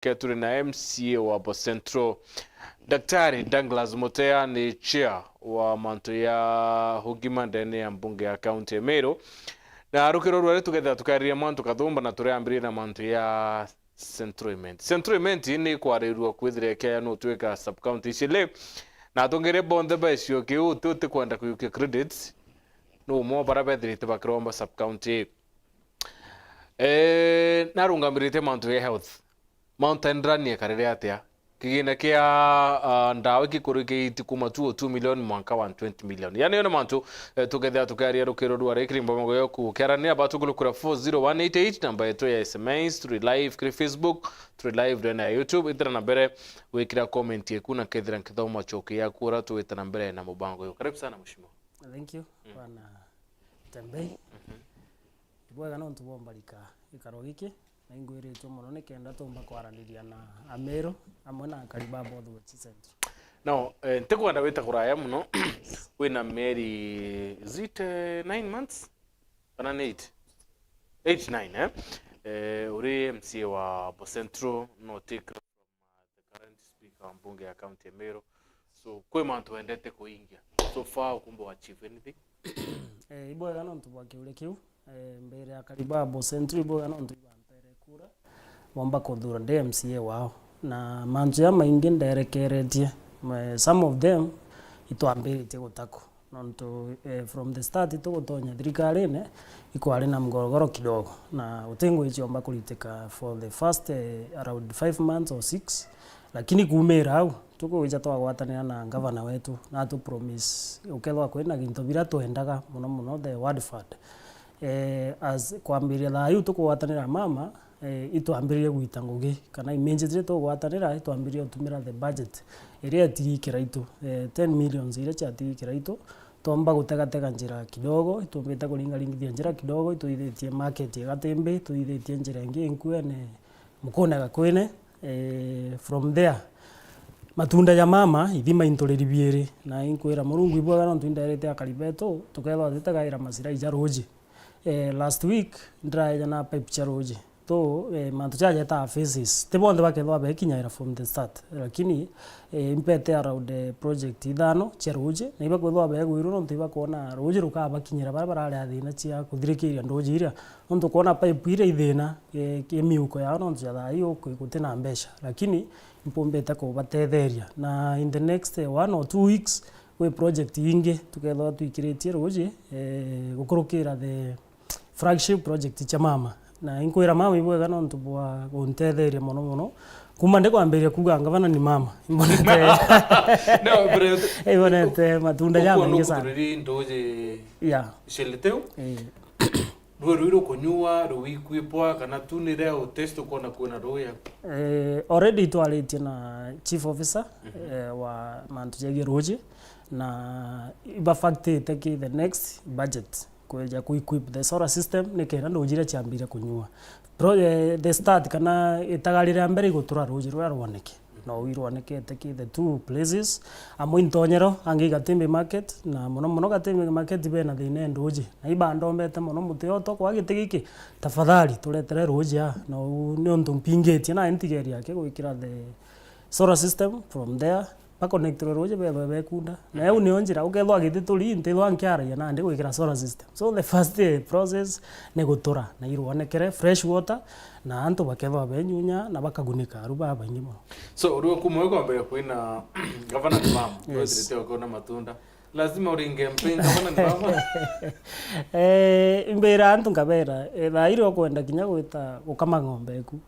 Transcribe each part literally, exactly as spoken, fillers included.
ke turi na M C A wa Bo Central, Daktari Douglas Mutea ni chair wa mantu ya ugima ndene ya mbunge ya kaunti ya Meru. Na rukiro rwari tukethira tukariria mantu kathumba na turiambiria na mantu ya Central Imenti. Central Imenti ni kwarirua kwithira ikea no twika sub county cili. Na atongeria bonthe ba icio kiu ti utikwenda kuyukia credits. No mo bara bethirite bakiromba sub county. Eh, narungamirite mantu ya health. Mount Andran ekarire atia? Kigina kia, ah, ndawa gikurikite kuma two oh two million mwanka one twenty million. Yani, yo ni mantu, eh, tukethia tukiaria rukiro rwa rikiri mbogo yoku. Kiarania batu kulukura four zero one eight eight, namba yetu ya S M S, turi live kiri Facebook, turi live ndene ya YouTube. Itira na mbere wikira comment yeku na kethira nkithoma choki yaku ura tuwita na mbere na mubango yo. Karibu sana, mheshimiwa. Thank you, mm, bwana Tembei. Mhm. Ibwega nontu bwa mbarika gikaro giki. Na ingwiritue mono nikenda tumba kwaraniria na Ameru amwe na akari ba Both Central. No, eh, ntikwenda wita kuraya mono. Wina mieri, is it, eh, nine months? Kana ni eight? Eight, nine, eh? Eh, uri M C A wa Bo Central, no take the current speaker wa mbunge ya county ya Meru. So, kwi mantu wendete kuingia. So far, ukumba achieve anything? Eh, ibwega nontu bwa kiuria kiu. Eh, mbere ya akari ba Bo Central, ibwega nontu ibantere kura, bomba kuthura ndi M C A wao. Na mantu jamaingi nderekeretie, eh, some of them itwambiritie gutako. Nontu, eh, from the start tugutonya thirikarine, ikwari na mgorogoro kidogo, na utingwichiomba kuritika for the first, eh, around five months or six, lakini kuumira au, tukugwija twagwatanira na ngavana wetu, na atu promise, ukethwa kwina gintu bira twendaga mono mono, the word fund. Eh, as kwambiria thaa iu tukugwatanira mama, eh, itwambiririe gwita ngugi, kana immediately tugwatanira, itwambiririe gutumira the budget iria itigi kiraitu, eh, ten millions iria ciatigi kiraitu, twomba gutegatega njira kidogo, itwombite kuringaringithia njira kidogo, itwithitie market ya Gatimbi, itwithitie njira ingi Nkuene, Mukune Gakwine, eh, from there, matunda ja mama, ithima into riri biiri, na inkwira Murungu ibwega nontu indairite akari betu, tukethwa tutagaira macirai ja ruuji. Eh, last week, ndiraeja na pipe cia ruuji. Tu, eh, mantu jaja jetaga phases. Ti bonthe bakethwa bekinyaira from the start, lakini, eh, impete around, eh, project ithano cia ruuji, na ibakwithwa begwirwe nontu ibakwona ruuji rukabakinyira baria barari a thina cia kuthirikiria nduuji iria. Nontu kwona pipe iria ithina, eh, ki miuko yao nontu ja thaa ii uku guti na mbeca, lakini impumbite kubatetheria. Na in the next, eh, one or two weeks, kwi project ingi tukethwa twikiritie ruuji, eh, gukurukira the flagship project cia mama. Na inkwira mama ibwega nontu bwa guntetheria mono mono. Kuma ndikwambiria kuuga ngavana ni mama. Imbonete, no, bro, imbonete matunda ja maingi sana. Nduuji, yeah, cieliteu. Eh. Rue rui rukunyua, ruikwipwa, kana tu ni ria utest ukona kwina ruuya? Eh, already twaritie na chief officer, mhm, eh, wa mantu jegie ruuji, na ibafaktite ki the next budget kweja ku equip the solar system, ni kenda nduuji iria ciambire kunyua. Pro-, eh, the start kana itagari ria mbere igutura ruuji ruria rwoneke. No irwonekete ki the two places, amwe intonyero, angi Gatimbi market, na mono mono Gatimbi market bena thina e nduuji. Na ibandombete mono muti oto kwa giti giki, tafadhali turetere ruuji aa. Na uu ni untu mpingitie na ntigeri yake gwikira the solar system from there, ba connectwe ruuji bethwe bekunda. Na iu nio njira, ukethwa giti turi, ntithwa nkiaragia nandi gwikira solar system. So the first, eh, process ni gutura na irwonekere fresh water, na antu bakethwa benyunya na bakagunika aru babaingi mono. So, uriwe kuma we kwambia kwina gavana ni mama, yes, wethirite ukiona matunda. Lazima uringe mpinga gavana ni mama. Eh, imbira antu nkabera, eh, thaa iria ukwenda kinya gwita gukama ng'ombe eku,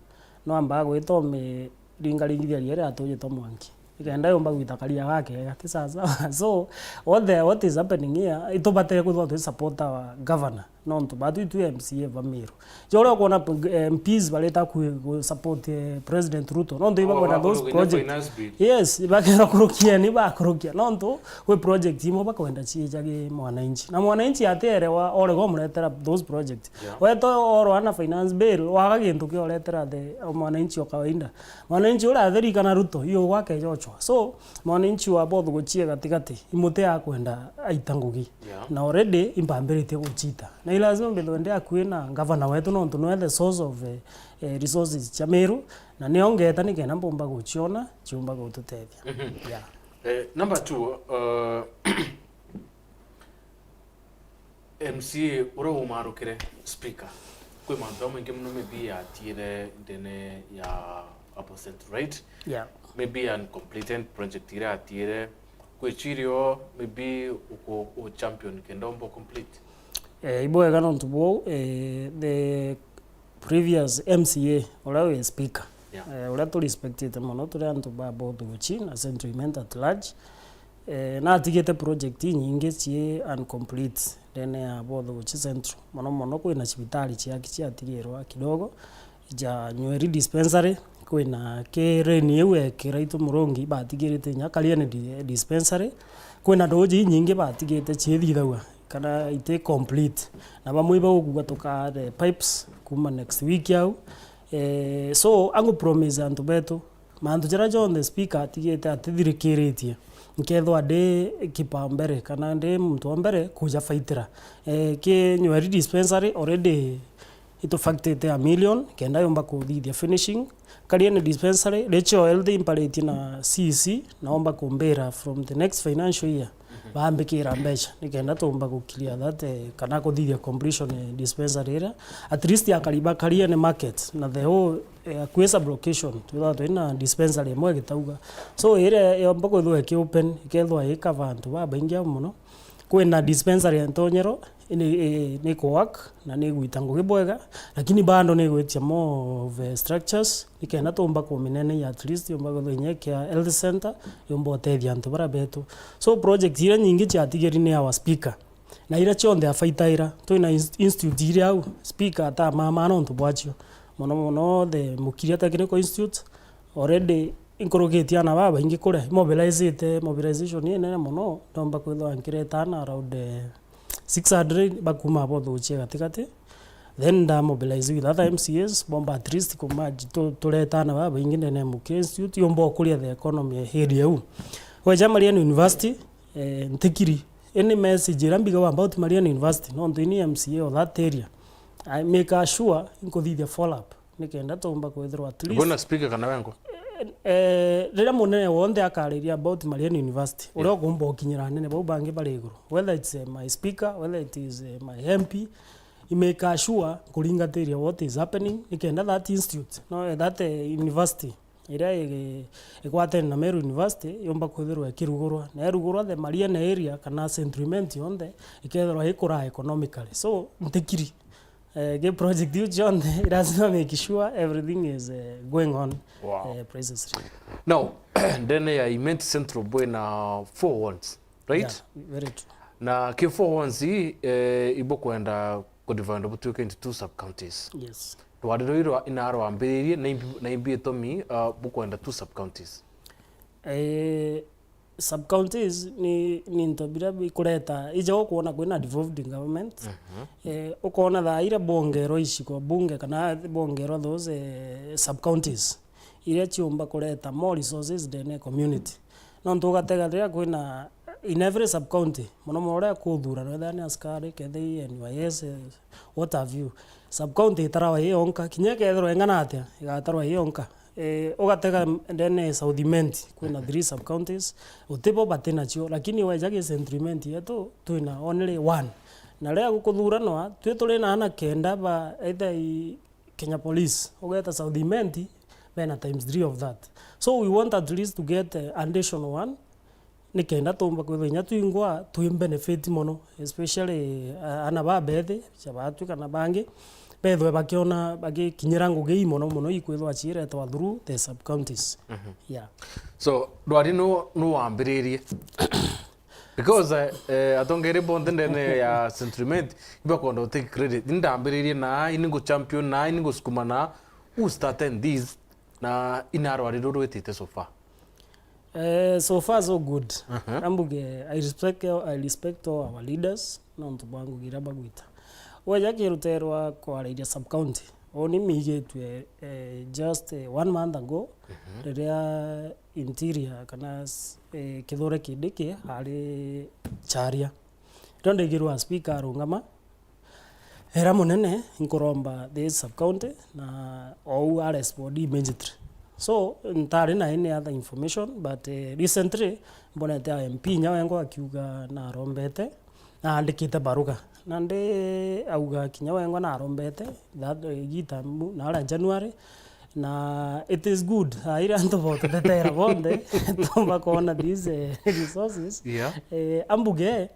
no ambaa gwita umiringaringithia ria riria atujitwe mwanki. Ikenda yumba gwita karia gakega, ti sawasawa. So, what the, what is happening here, itubatire kwithirwa twi support our governor. Nontu batu itu M C A ba Meru. Jo uria ukwona, eh, M Ps bareta ku, ku support, eh, President Ruto. Nontu ibakwenda those project. Yes, ibakenda kurukia, ni bakurukia. Nontu kwi project imwe bakwenda ciija gi mwananchi. Na mwananchi aterewa, orega umuretera those project. Yeah. Weto oro ana finance bill, waga gintu kioretera the mwananchi wa kawaida. Mwananchi uria atheri kana Ruto, iyo gwake jochwa. So, mwananchi wa both guchie gatigati, imuti akwenda aita ngugi. Yeah. Na already impambiritie guchita. Na ilazima mbithwe ndi akui na ngavana wetu, nontu nwe the source of, eh, eh, resources cia Meru, Na nio ngeta nikenda mpumba guciona, ciumba gututethia. Mhm. Yeah. Eh, number two, uh, M C A uria umarukire speaker, kwi mantu jamaingi muno maybe yatiire ndene ya Apple Central, right? Yeah. Maybe uncompleted project iria yatiire, kwi cirio maybe uku u champion kenda umba complete. Eh, ibwega nontu buu, eh, the previous M C A uria wi speaker, yeah, eh, uria tu respectite mono turi antu ba Bothuguchi na Central Imenti at large, eh, natigite project inyingi cii uncomplete ndene ya Bothuguchi Central. Mono mono kwina cibitari ciaki ciatigirwa kidogo, ja Nyueri dispensary, kwina ki rain iu ya Kiraitu Murungi batigirite inya Kariene di-, dispensary, kwina nduji inyingi batigite ciithithagua kana iti complete, na bamwe ibagukua tuka the pipes kuma next week au. Eh, so angu promise antu betu, mantu jaria jonthe speaker atigite atithirikiritie, nkethwa ndi kipaumbere kana ndi muntu wa mbere kuja faitira. Eh, ki Nyueri dispensary already itufaktite a million kenda yumba kuthithia finishing. Kariene dispensary, Rachel Health imparitie na C E C, naomba kumbira from the next financial year, mhm, bambikira mbeca nikenda tumba gukiria that, eh, kana kuthithia completion, eh, dispensary iria. At least akari ba Kariene market na the whole, eh, Akui sub location twithagwa twina dispensary imwe igitauga. So iria yomba kwithwa iki open, ikethwa ikava antu babaingi au mono. Kwina dispensary ya Ntonyero, ni, eh, ni ku work na ni igwita ngugi bwega, lakini bado ni igwitia more of, eh, structures, nikenda tumba kuminenea at least yumba kwithwa inya kia health center, yumba utethia antu baria betu. So project iria nyingi ciatigiri ni our speaker. Na iria cionthe afaitaira, twina ins-, institute iria au, speaker atamama nontu bwacio. Mono mono the Mukiria Technical Institute, already inkurukitie ana babaingi kuria, imobilizite, mobilization inene mono, ndomba kwithwa nkireta ana around, eh, six hundred bakuma Bothuguchi gatigati. Then nda mobilize with other M C As, bomba at least kuma tu-, tureta ana babaingi ndene ya Mukiria Institute, yomba ukuria the economy ya area iu. Weja Marian University, eh, ntikiri. Any message iria mbigawa about Marian University, nontu ini M C A of that area, I make sure nkuthithia follow up. Nikenda tumba kwithirwa at least. Bwina speaker kana wengwa? Eh, eh, riria munene wonthe akariria about Marian University, uria, yeah, ukumba ukinyira anene bau bangi bari iguru. Whether it's, eh, my speaker, whether it is, eh, my M P, I make sure nkuringatiria what is happening, nikenda that institute, no, eh, that, eh, university, iria igi-, igwatene na Meru University, yumba kwithirwa ikirugurwa. Na irugurwa the Marian area kana Central Imenti yonthe, ikethirwa ikura economically. So, ntikiri. Eh, ki project iu cionthe, lazima make sure everything is, eh, going on, wow, eh, processly. Now, ndene ya Imenti Central bwina four wards, right? Yeah, very true. Na ki four wards ii, eh, ibukwenda ku divide butuike into two sub counties. Yes. Rwari ruu rwa inarwambiririe na imbi, na imbi itumi, uh, bukwenda two sub counties? Eh, sub counties ni, ni into biria bikureta, ija ukwona kwina devolved government. Mhm. Eh, ukona thaa iria bongerwa icigo bunge kana bongerwa those, eh, sub counties, iria ciumba kureta more resources ndene ya community. Nontu ugatega riria kwina, in every sub county, mono mono riria kuthurana, whether ni askari, kethira N Y S, eh, what have you, sub county itaragwa i yonka, kinya ikethirwa ing'ana atia, igatarwa i yonka. Eh, ugatega ndene South Imenti, kwina three sub counties, utibo bati nacio, lakini weja gi Central Imenti yetu, twina only one. Na riria gukuthuranwa, twi turi na ana kenda ba either i Kenya Police, ugeta South Imenti, bena times three of that. So we want at least to get, eh, additional one, nikenda tumba kwithwa inya twingwa twi benefit mono, especially, uh, ana ba bethi, ca batwi kana bangi, bethwe bakiona, bagikinyira ngugi ii mono mono ikwithwa ciiretwa through the sub counties. Mhm. Yeah. So, ndwari nu, nu wambiririe? Because, eh, eh, atongeri bonthe ndene ya Central Imenti, ibakwenda u take credit. Ni ndambiririe na, ini ngu champion na, ini ngusukuma na, who started this, na inarwari ruru rwitite so far? Eh, so far so good. Aha. Ambuge, I respect, I respect all our leaders, nontu bwa ngugi iria bagwita. Weja kiruterwa kwariria sub county, uni migitwe, eh, just, eh, one month ago, mhm, riria interior kana s-, eh, Kithure Kindiki ari charia. Riria ndegirwa speaker arungama, era munene, nkuromba this sub county, na ou a respond immediately. So, ntari na any other information, but, eh, recently, mbonete a M P inya wengwa akiuga narombete, na andikite baruga. Nandi auga kinya wengwa narombete, that, eh, igita mu-, naria January, na it is good. Aira antu botutetera bonthe, tumba kwona these, eh, resources. Yeah. Eh, ambuge,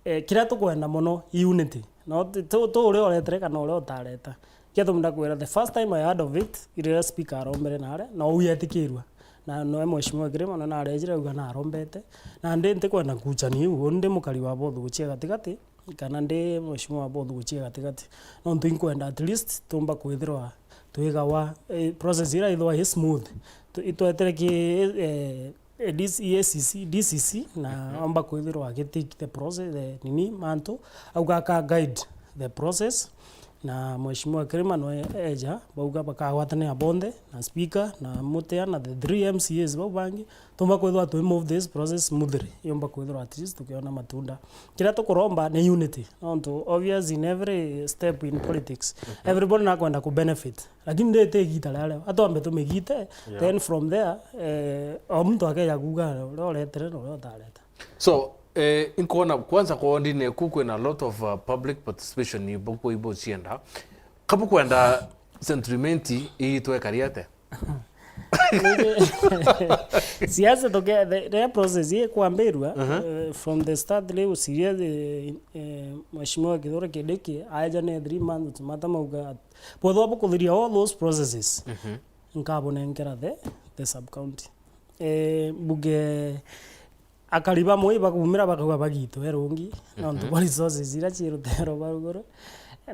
eh, kiria tukwenda mono i unity. No ti, tu, tu uria uretere kana uria utareta. Kia tumda kwira, the first time I heard of it, riria speaker arombere naria, na uu yetikirua. Na noe Mheshimiwa Kirima, na narejire auga narombete. Na ndi ntikwenda kuchani iu, uu ndi mukari wa bothu guchia gatigati, kana ndi Mheshimiwa wa bothu guchia gatigati. Nontu inkwenda at least tumba kwithirwa twigawa, eh, process ira ithwa i smooth. Tu-, itwetere ki, eh, eh, D C, A C C, D C C, na omba kwithirwa agi take the process, eh, nini, mantu, auga aka guide the process, na Mheshimiwa Kirima no e-, eja, bauga bakagwatanira bonthe, na speaker, na Mutea, na the three M C As bau bangi, tumba kwithirwa twi move this process smoothly, yomba kwithirwa at least tukiona matunda. Kiria tukuromba ni unity, nontu obvious in every step in politics, everybody nakwenda ku benefit. Lakini ndi ti igita ria leo. Atwambe tumigite, yeah, then from there, eh, o muntu akeja kuuga uria uretere na uria utareta. So, eh, inkwona kwanza kwa ndini eku kwina a lot of, uh, public participation ibo, ibo cienda. Kabu kwenda sentiment ii twekari ate? Siasa toke, the, the process ye kwambirwa, uh-huh, eh, from the start leo serious, eh, eh, Mheshimiwa Kithure Kindiki aeja ne three months ultimatum auga Bwethwa bukuthiria all those processes, mhm, nkabunengera the, the sub county. Eh, mbuge akari bamwe bakumira bakauga bagitwe rungi, nontu, mhm, bwa resources iria cii rutero rwa ruguru.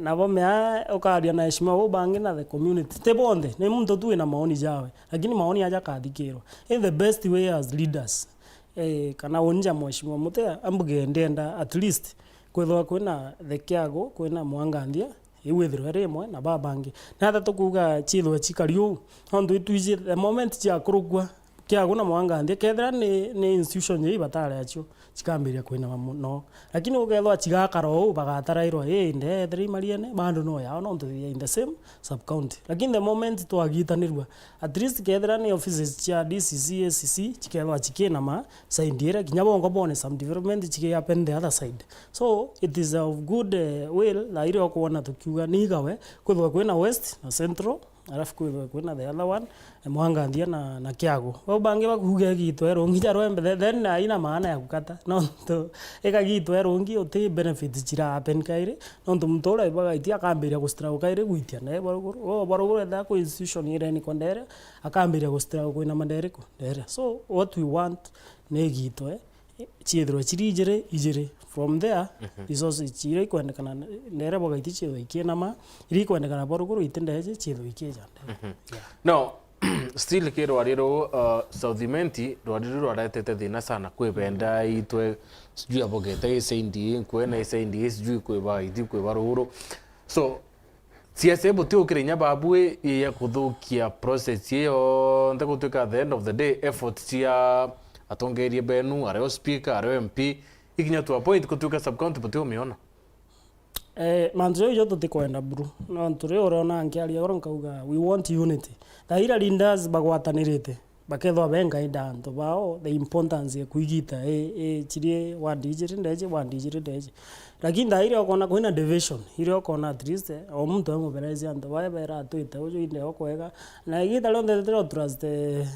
Nabo mea ukaria na heshima bau bangi na the community. Ti bonthe, ni muntu tu wina maoni jawe, lakini maoni aja akathikirwa. In the best way as leaders, eh, kana unja Mheshimiwa Mutea, ambuge ndienda at least kwithwa kwina the Kiagu, kwina Mwanganthia, iu ithirwe iri imwe na babangi. Na athatu kuuga ciithwe cikari uu, nontu itwiji the moment ciakurukua, Kiagu na Mwanganthia, kethira ni, ni institution ii ibatari acio, cikambiria kwinama mono. Lakini ukethwa cigakara uu, bagatarairwa, ii, ndethira imariene, bado no yao, nontu they are in the same sub county. Lakini the moment twagitanirua, at least kethira ni offices cia D C C, A C C, cikethwa cikinama side iria, kinya bongo bone some development ciki happen the other side. So, it is of good, eh, will, na iria ukwona tukiuga ni igawe, kwithwa kwina West na Central, alafu kwithwa kwina the other one, eh, Mwanganthia na, na Kiagu. Bau bangi bakuuga igitwe rungi ja rwembe, the-, then haina maana ya kukata. Nontu ikagitwe rungi uti benefit cira happen kairi, nontu muntu uria ibagaitia akambiria gustruggle kairi gwitia nae baruguru. O baruguru etha ku institution irenikwa ndere, akambiria gustruggle kwina mandere ku ndere. So, what we want ni igitwe, ciithirwe ciri ijiri, ijiri. From there, mhm, resources ciria ikwendekana, ndere bwagaiti ciithwe ikiinama, iria ikwendekana bwa ruguru iti ndeje, ciithwe ikiija ndere. Mhm. Yeah. Now, still ki rwari ruu, uh, South Imenti, rwari ruu rwaretete thina sana kwi benda itwe, sijui abogete isaindi ii, nkwena isaindi ii, sijui kwi bagaiti, kwi ba ruguru. So, siasa ii butiukire inya babu ii ya kuthukia process ii yonthe, gutwika at the end of the day effort cia atongeria benu, ario speaker, ario M P, ikinya to a point gutwika sub county butiumiona? Eh, mantu jau ijo tutikwenda buru. Nontu riu uriona nkiaria oro nkauga, we want unity. Thaira leaders bagwatanirite, bakethwa bengaida antu bao, the importance ya kuigita, i, i, chirie ward ijiri ndeji, ward ijiri ndeji. Lakini thaa iria ukona kwina division, iria ukona at least, eh, o muntu emuberesia antu bae bera atwite uju inde okwega. Na igita rionthe titiro trust, eh,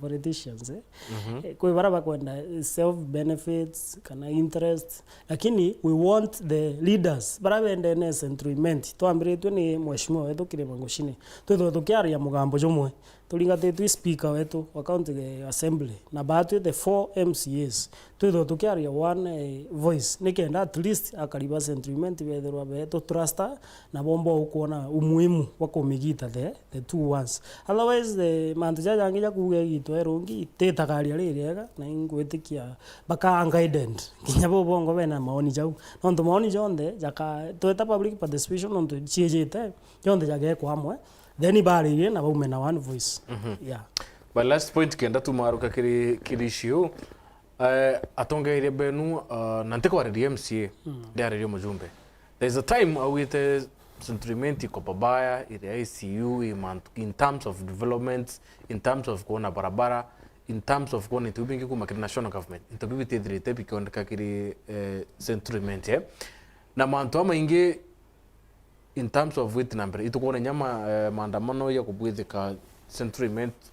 politicians, eh. Mhm. Eh, kwi bara bakwenda self benefits kana interest, lakini we want the leaders bara bendene Central Imenti. Twambiritwe ni mheshimiwa wetu Kirima Ngushini. Twithwe tukiaria mugambo jumwe. Turingatitwe speaker wetu wa county assembly, na batwi the four M C As, twithwe tukiaria one, eh, voice, nikenda at least akari ba Central Imenti bethirwa betu trusta, na bomba ukwona umuhimu wa kumigita the, the two ones. Otherwise, the mantu jaja jangi ja kuuga igitwe rungi, titakaria ririega, na ingwitikia baka unguided. Kinya bo bongo bena maoni jau. Nontu maoni jonthe, jaka, tweta public participation nontu ciijite, jonthe jagekwa amwe. Then baririe na baume na one voice. Mhm. Yeah. But last point kenda tumaruka kiri, kiri issue. Eh, atongeria benu, uh, na ntikwariria M C A, mm, ndiariria mujumbe. There is a time augite Central Imenti iko pabaya, iri I C U, i mantu, in terms of developments, in terms of kuona barabara, in terms of kuona into bingi kuma kiri national government, into biu bitithirite bikioneka kiri, eh, Central Imenti, eh. Na mantu amaingi in terms of wit na mbere, itukwona inya ma-, eh, maandamano ya kubwithika Central Imenti.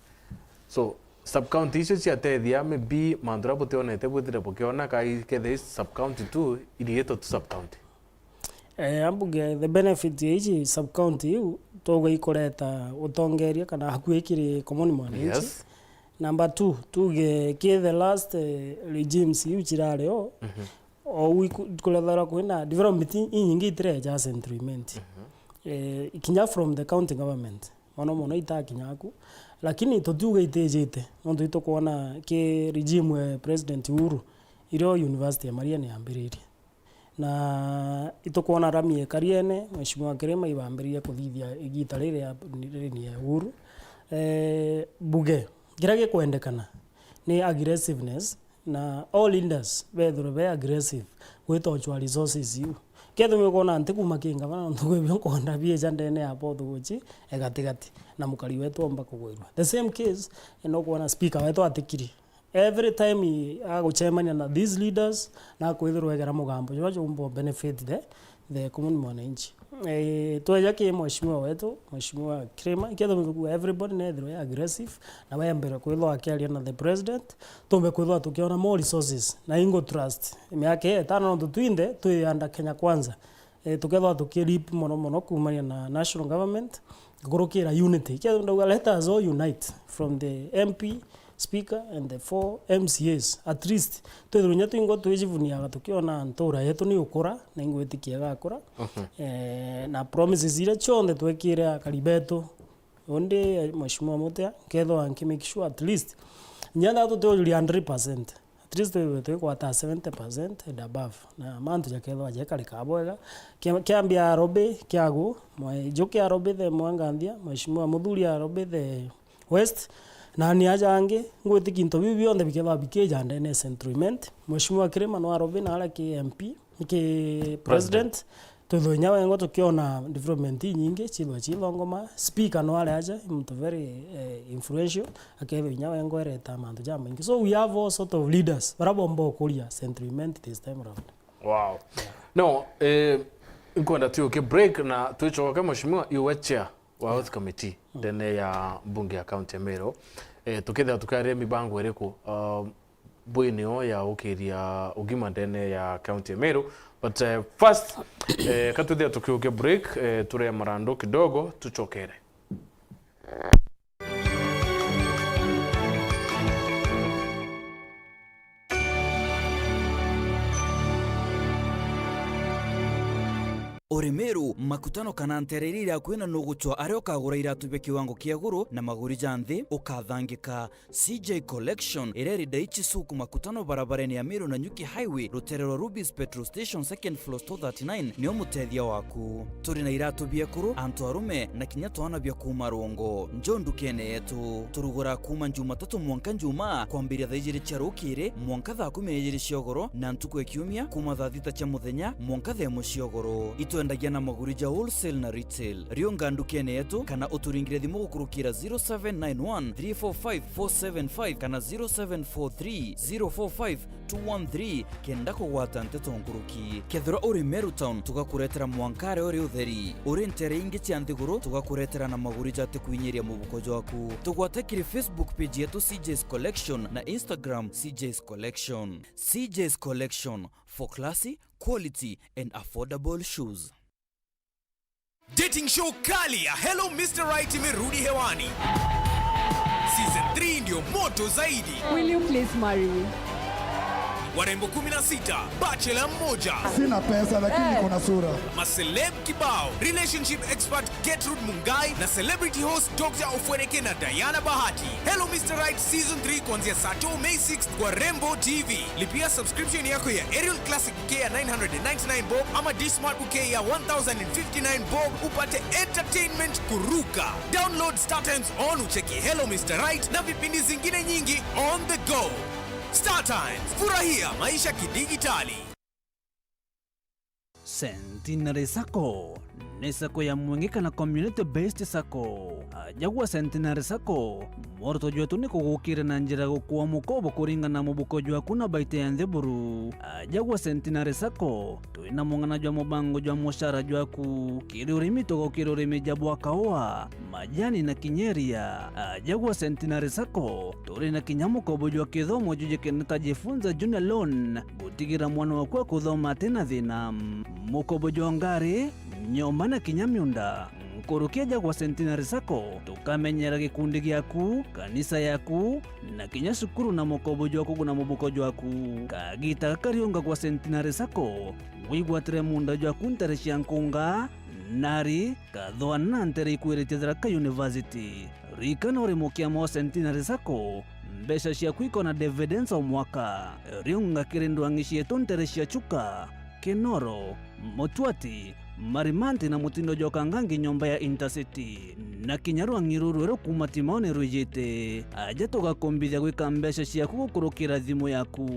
So, sub county icio ciatethia, maybe mantu aria butionete bwithire bukiona, ka ikethia i sub county tu, iriitwe tu sub county. Eh, ambunge, the benefit ya ici sub county iu, tuga ikureta utongeria kana hakuhi kiri common mwananchi. Yes. Number two, tuge ki the last, eh, regimes iu cirari o, mhm, ou iku-, kurethera kwina development i-, inyingi itireja Central Imenti. Mhm. Eh, kinya from the county government, mono mono itakinya aku. Lakini tutiuga itijite, nontu itukwona ki regime ya President Uhuru, irio University ya Maria ni yambiririe. Na itukwona rami ekariene, Mheshimiwa Kirima ibambiririe kuthithia igita riri ya, riri ya Uhuru. Eh, mbuge, kiria gikwendekana ni aggressiveness, na all leaders bethirwe be aggressive gwitochwa resources iu. Kethirwa ukwona nti kuma ki ngavana, nontu kwi bio nkwenda bieja ndene ya both guchi, e gatigati, na mukari wetu omba kugwirua. The same case, ino kwona speaker wetu atikiri. Every time i-, agucemania na these leaders, na kwithirwa egera mugambo jwa jumbo benefit the, the common mwananchi. Eh, tweja ki mheshimiwa wetu, Mheshimiwa Kirima, ikethirwa everybody nethirwe aggressive, na wembere kwithirwa akiaria na the president, tumbe kwithirwa tukiona more resources, na ingo trust. Miaka itano nontu twinthe twi under Kenya Kwanza. Eh, tukethirwa tukirip mono mono kumania na national government, nkurukira unity. Kethirwa ndauga, let us all unite from the M P, speaker and the four M C As. At least, twithirwe inya twingwa twijivuniaga tukiona ntura yetu ni ukura, na ingwitikia igakura. Mhm. Eh, na promises iria cionthe twekire akari betu, undi, Mheshimiwa Mutea, nkethirwa nki make sure at least, inya thaa tutiujuria hundred percent, at least twi-, twikwata seventy percent and above. Na mantu jakethirwa jekarika bwega. Kia-, kiambia Arobi, kiagu, mwe-, Njuki Arobi the Mwanganthia, Mheshimiwa Muthuri Arobi the West, na ni aja angi, ngwitikia into biu bionthe bikethirwa bikija ndene ya Central Imenti. Mheshimiwa Kirima no Arobi na aria ki M P, ki president, twithwe inya wengwa tukiona development inyingi, chithwa chithongoma. Speaker no aria aja, muntu very, eh, influential, akethwa inya wengwa ereta mantu jamaingi. So we have all sort of leaders, baria bomba ukuria Central Imenti this time round. Wow. Yeah. No, eh, nkwenda tuuke break na twicoke, Mheshimiwa, iwe chair wa Health Committee ndene ya mbunge ya county ya Meru. Eh, tukethira tukiaria mibango iriku, uh, bwinio ya ukiria ugima ndene ya county ya Meru. But, eh, first, eh, ka twithia tukiukia break, eh, turia marandu kidogo, tucokere. Uri Meru, makutano kana nteere iria iri akui na nugucwa aria ukagura iratu bia kiwango kia iguru na maguri ja nthi, ukathangika. C J Collection, iria iri Daiichi Souq makutano barabarene ya Meru Nanyuki Highway, rutere rwa Rubis Petrol Station, second floor, store thirty-nine, nio mutethia waku. Turi na iratu bia ekuru, antu arume, na kinya twana bia kuuma rungu. Njo ndukene yetu. Turugura kuuma Jumatatu mwanka Njumaa, kwambiria thaa ijiri cia rukiri mwanka thaa kumi na ijiri cia ugoro, na ntuku ya kiumia, kuuma thaa thita cia muthenya mwanka thaa imwe cia ugoro. Itwendagia na maguri ja wholesale na retail. Riunga ndukene yetu, kana uturingire thimu gukurukira zero seven nine one, three four five, four seven five kana zero seven four three, zero four five, two one three, kenda kugwata nteto nkuruki. Kethirwa uri Meru Town, tugakuretera mwanka aria uri utheri. Uri nteere ingi cia nthiguru, tugakuretera na maguri jati kwinyiria mubuko jwaku. Tugwate kiri Facebook page yetu C J's Collection na Instagram C J's Collection. C J's Collection, for classy, quality and affordable shoes. Dating show kali ya Hello Mister Right imerudi hewani. Season three ndio moto zaidi. Will you please marry me? Warembo kumi na sita, bachelor mmoja. Sina pesa, lakini niko na sura. Maceleb kibao, relationship expert Gertrude Mungai na celebrity host Doctor Ofweneke na Diana Bahati. Hello Mister Right Season three kuanzia saa two May sixth kwa Rembo T V. Lipia subscription yako ya Aerial Classic Bouquet ya nine hundred and ninety-nine bob ama Dish Smart Bouquet ya one thousand and fifty-nine bob upate entertainment kuruka. Download StarTimes on ucheki Hello Mister Right na vipindi zingine nyingi on the go. StarTimes, furahia maisha kidigitali. Centenary Sacco ni sacco ya mwengi kana community based sacco. Aja gwa Centenary Sacco, mworoto jwetu ni kugukira na njira ya gukua mukobo kuringana na mubuko jwaku na baita ya nthi buru. Aja gwa Centenary Sacco, twina mung'ana jwa mubango jwa mucara jwaku kiri urimi, tugukira urimi ja bwa kaua, majani na kinya iria. Aja gwa Centenary Sacco, turi na kinya mukobo jwa kithomo jujikene ta Jifunza Junior Loan, gutigira mwana waku akuthoma atina thina. Mukobo jwa ngari, nyomba na kinya miunda. Nkuruki aja gwa Centenary Sacco, tukamenyera gikundi giaku, kanisa yaku, na kinya cukuru na mukobo jwa kuguna mubuko jwaku. Kagita gaka riunga gwa Centenary Sacco, wigwatire muunda jwaku ntere cia Nkunga, Nari, Kathwana na ntere ikwiritie Tharaka University. Ririkana uri mukiama wa Centenary Sacco, mbeca ciaku ikona dividends o mwaka. Riunga kiri ndwang'i cietu ntere cia Chuka, Kinoro, Mutwati, Marimanti na mutindo jwa Kangangi nyomba ya Intercity. Na kinya rwang'i ruru rweru kuuma Timaone rwijite. Aja tugakumbithia gwika mbeca ciaku gukurukira thimu yaku.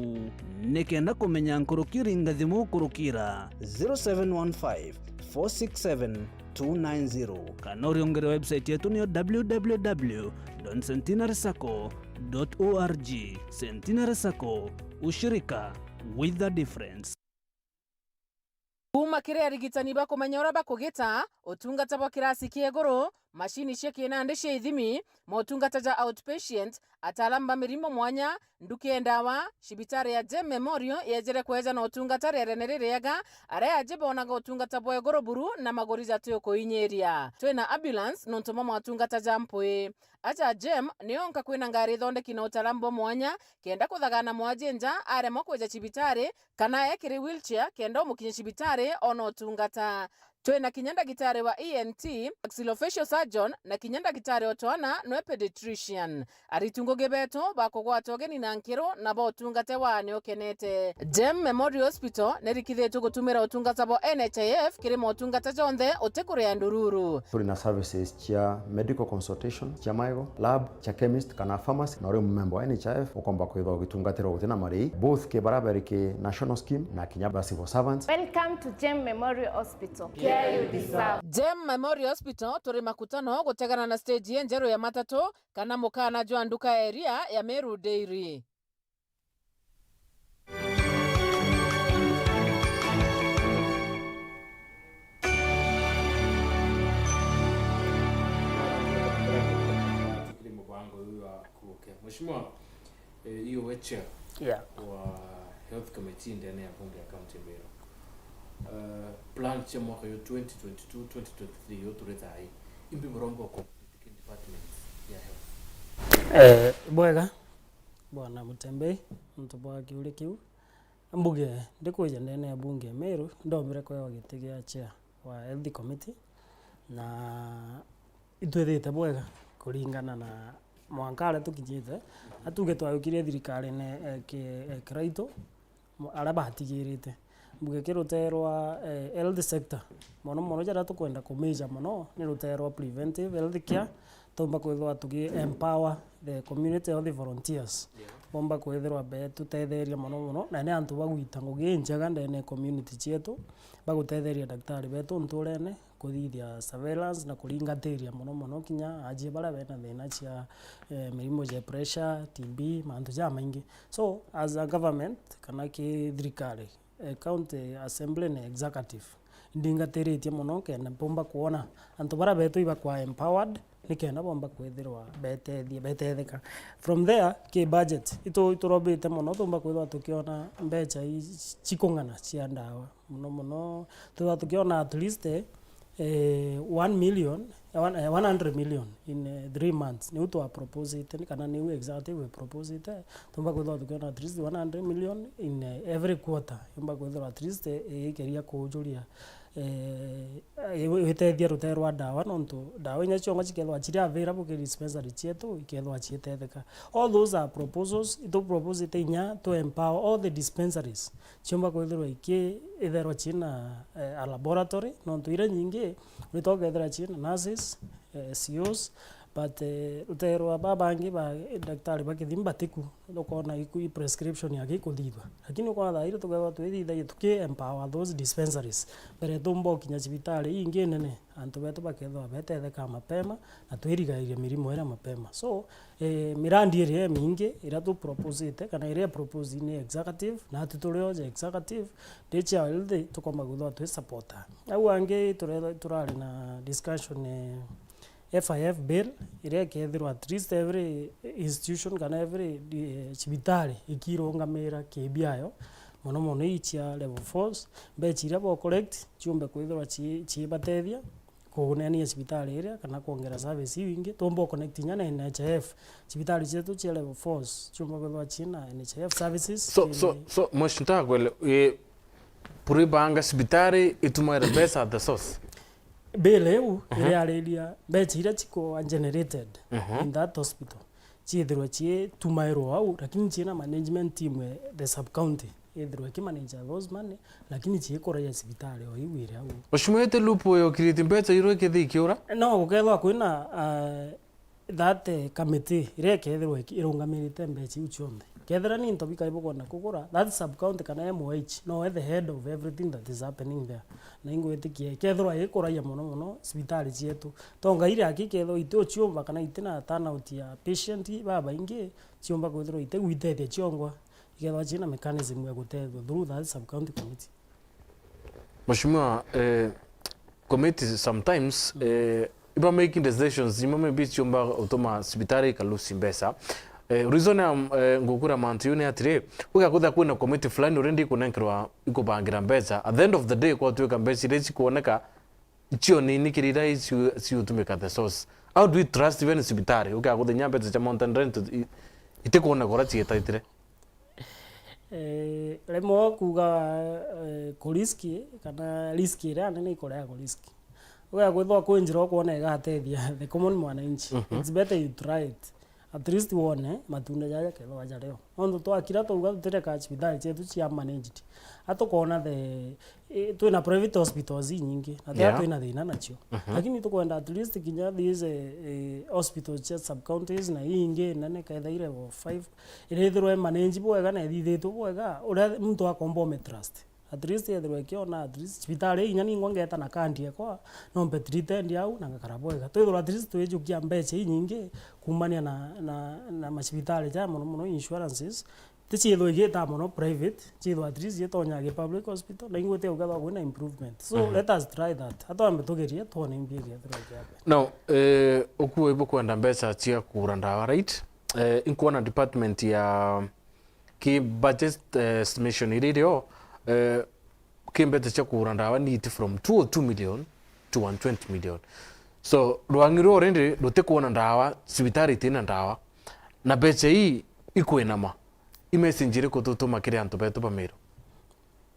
Nikenda kumenya nkuruki, ringa thimu gukurukira zero seven one five, four six seven, two nine zero. Kana uriungire website yetu niyo w w w dot centenary sacco dot org. Centenary Sacco, ushirika with a difference. Kuuma kiri arigitani ba kumenya uria bakugita, utungata bwa kirasi kia iguru, macini cia kinandi cia ithimi, motungata ja outpatient, ataalamu ba mirimo mwanya, nduka ya ndawa, cibitari ya Gem Memorial yejere kweja na utungata riarene ririega, aria aji bonaga utungata bwa iguru buru na maguri jati ukuinyiria. Twina ambulance nontu bwa motungata ja mpwi. Aja Gem nionka kwina ngari ithondeki na utaalamu bwa mwanya, kenda kuthagana mwaji nja aremwa kweja cibitari, kana ekiri wheelchair kenda umukinyia cibitari ona utungata. Twina kinya ndagitari wa E N T, maxillofacial surgeon, na kinya ndagitari o twana nwe pediatrician. Aritu ngugi betu bakugwata ugeni na nkiru na botungate wa ni ukenete. Gem Memorial Hospital nirikithitwe gutumira utungata bwa N H I F kiri motungata jonthe utikuria ndururu. Turi na services cia medical consultation, cia magego, lab, cia chemist kana pharmacy, na uri mumemba wa N H I F ukomba kwithwa ugitungatirwa gutina marii, both ki baria bari ki national scheme na kinya ba civil servants. Welcome to Gem Memorial Hospital. Care you deserve. Gem Memorial Hospital turi Makutano gutegana na stage injeru ya matatu kana mukana jwa nduka area ya Meru Dairy. Tukiri mubango uyu wa kuukia. Mheshimiwa, eh, iwe chair Yeah. wa health committee ndene ya bunge ya county ya Meru. Eh, plan cia mwaka uyu twenty twenty-two, twenty twenty-three uyu turi thaa ii, imbi buromba uko department ya health? Eh, bwega, Bwana Mutembei, nontu bwa kiuria kiu. Mbuge, ndikwija ndene ya bunge ya Meru, ndombire kwewa giti gia chair wa health committee, na itwithite bwega kuringana na mwanka aria tukinyite. Atuge twayukirie thirikarine, eh, ki-, eh, kiraitu, mo-, aria batigirite. Mbuge ki rutee rwa, eh, health sector, mono mono jaria tukwenda ku major mono ni rutee rwa preventive health care, tumba kwithirwa tugi empower the community health volunteers. Yeah. Bomba kwithirwa betutetheria mono mono, na ni antu bagwita ngugi injega ndene ya community cietu, bagutetheria daktari betu nturene, kuthithia surveillance na kuringatiria mono mono kinya ajie baria bena thina cia, eh, mirimo ja pressure, T B, mantu jamaingi. So, as a government, kana ki thirikari, eh, county assembly na executive, ndingatiritie mono kenda mpumba kwona antu baria betu ibakwa empowered, nikenda bomba kwithirwa betethia, betetheka. From there, ki budget, itu-, iturombite mono tumba kwithirwa tukiona mbecha i-, cikung'ana cia ndawa. Mono mono, twithirwa tukiona at least, eh, one million, eh, one, eh, one hundred million in, eh, three months. Niu twa proposite, ni kana niu exactly we proposite. Tumba kwithirwa tukiona at least one hundred million in, eh, every quarter. Yumba kwithirwa at least, eh, ikeria kuujuria, eh, eh, witethia rutee rwa ndawa, nontu ndawa inya cionga cikethwa ciri available ki dispensary cietu, ikethwa cietetheka. All those are proposals, itu proposite inya to empower all the dispensaries. Ciumba kwithirwa iki-, itherwa ciina, eh, a laboratory, nontu iria nyingi, urita ukethira ciina nurses, eh, C Os, But, eh, ruteere rwa babangi ba, eh, daktari ba kithimi batiku, ukona iku-, i prescription yake ikuthithua. Lakini ukona thaa iria tukethirwa twithithagia tuki empower those dispensaries, mbere tumba ukinya cibitari ingi nene, antu betu bakethirwa betetheka mapema na twirigairia mirimo iria mapema. So, eh, mirandi iria imingi iria tu proposite kana iria propose ni executive, na atu turi oja executive, ndi cia health tukomba kwithirwa twi supporter. Au angi turethwa-, turari na discussion, eh, F I F bill, iria ikethirwa at least every institution kana every, eh, cibitari ikirungamira kibiayo, mono mono ii cia level fours, mbecha iria bo collect ciumbe kwithirwa ci-, ciibatethia kunenania cibitari iria kana kwongera service iu ingi. Tumba u connect inya na N H I F, cibitari cietu cia level fours ciumba kwithirwa ciina N H I F services. So, so, so, Mheshimiwa Ntagwele, eh, buribanga cibitari itumaire mbecha at the source? Bill iu, mhm, iriariria mbecha iria cikwa generated, mhm, in that hospital, ciithirwe ciitumairwa au, lakini ciina management team e the sub county, ithirwe ikimanage those money, lakini ciikuraia cibitari o iu iri au. Mheshimiwa, ite loop yokirite mbecha irwe ikithi ikiura? No, gukethwa kwina, ah, that, eh, committee iria ikethirwa iki-, irungamirite mbecha iu cionthe. Kethira ni into bikai bukwenda kugura, that sub county kana M O H no e the head of everything that is happening there. Na ingwitikia ikethirwa ikuragia mono mono cibitari cietu. Tonga iria aki ikethirwa iti uciumba kana iti na turnout ya patient babaingi, ciumba kwithirwa itigwitethia ciongwa, ikethirwa ciina mechanism ya gutethua through that sub county committee. Mheshimiwa, eh, committee sometimes, eh, iba making decisions, imwe maybe ciumba utuma cibitari ika lose mbeca. Eh, reason ya, eh, ngukura mantu iu ni atiri, ugakuthia kwina committee fulani already ikunenkerwa ikubangira mbeca. At the end of the day, kwatuika mbeca iria cikuoneka icio nini kiri iria ici-, ciutumika the source. How do we trust even cibitari? Ugakuthia inya mbeca cia mountain rent i-, itikuoneka uria cietaitire. Eh, rimwe kuuga, eh, ku risk, kana risk iria nene ikurea ku risk. Ugakwithwa kwi njira ukwona igatethia the common mwananchi. Mhm. It's better you try it. At least wone matunda jaja kethwa jario. Nontu twakira twauga tutireka cibitari cietu cia managed. Atukona the, eh, twina private hospitals inyingi, na tia, yeah, twina thina nacio. Mhm. Lakini tukwenda at least kinya these, eh, eh, hospitals cia sub counties na ii ingi nene kethaire level five, irithirwe manage bwega na ithithitwe bwega, uria muntu akomba ume trust. At least ethirwe ikiona, at least cibitari inya ningwa ngeta na kandi ekwa, no mpe treated au na ngakara bwega. Twithirwa at least twijukia mbeca inyingi kumania na, na, na macibitari jaya, mono mono insurances, ti ciithwa igita mono private, ciithwa at least itonya gi public hospital, na ingwite ukethwa kwina improvement. So, mhm, let us try that. Atwambe tugerie, twone imbi igethirwa ikiabe. Now, eh, ukua ibukwenda mbeca cia kugura ndawa, right? Eh, inkwona department ya ki budget, eh, estimation iria irio, eh, ki mbeca cia kugura ndawa ni iti from two oh two million to one twenty million. So, rwang'i ruu already rutikuona ndawa, cibitari itina ndawa. Na mbeca ii ikwinama. I message iriku tutuma kiri antu betu ba Meru?